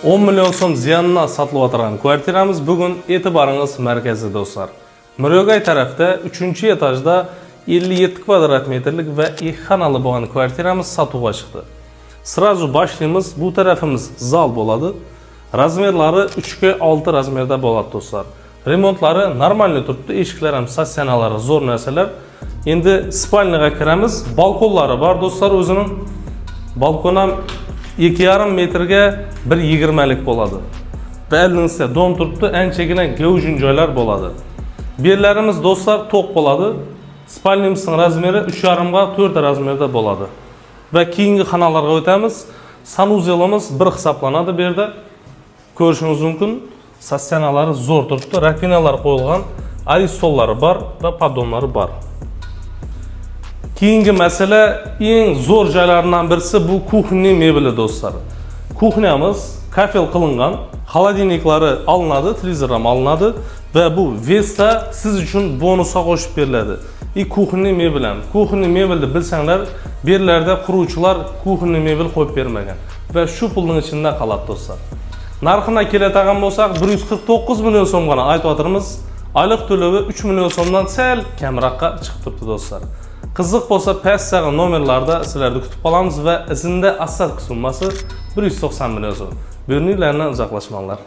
10 million so'm ziyanına sotilayotgan kvartiramiz bugun e'tiboringiz markazida, do'stlar. Miryo'gay tarafda 3 etajda 57 kvadrat metrlik va 2 xonali bo'lgan kvartiramiz sotuvga chiqdi. Сразу boshlaymiz. Bu tarafimiz zal bo'ladi. Размер lari 3 ga 6 размер da bo'ladi, do'stlar. Remontlari нормальный turibdi. Eshiklar ham, стена lari zo'r narsalar. Endi спальня ga kiramiz. Balkonlari bor, do'stlar, o'zining. Balkon ham 2,5 metrga 1,20lik bo'ladi. Va oldingizda dom turibdi, anchagina gavjun joylar bo'ladi. Bu yerlarimiz, do'stlar, to'q bo'ladi. Спальня mizning размер i 3,5 ga 4 размер da bo'ladi. Va keyingi xonalarga o'tamiz. Санузел imiz bir hisoblanadi bu yerda. Ko'rishingiz mumkin. Стена lari zo'r turibdi, раковина lar qo'yilgan, aristonlari bor va поддон lari bor. Keyingi masala, eng zo'r joylaridan birisi bu кухня mebeli, do'stlar. Кухня miz kafel qilingan, холодильник lari olinadi, televizor ham olinadi va bu вес da siz uchun bonusga qo'shib beriladi. И кухня mebel ham. Кухня mebelni bilsanglar, bu yerlarda quruvchilar кухня mebel qo'yib bermagan va shu pulning ichida qoladi, do'stlar. Narxina keladigan bo'lsak, 149 million so'mg'a aytyapmiz. Oylik to'lovi 3 million so'mdan sal kamroqqa chiqib turibdi, do'stlar. Qiziq bo'lsa, pastdagi nomerlarda sizlarni kutib qolamiz va izinda остаток summasi 190 million so'm. Burninglardan uzoqlashmanglar.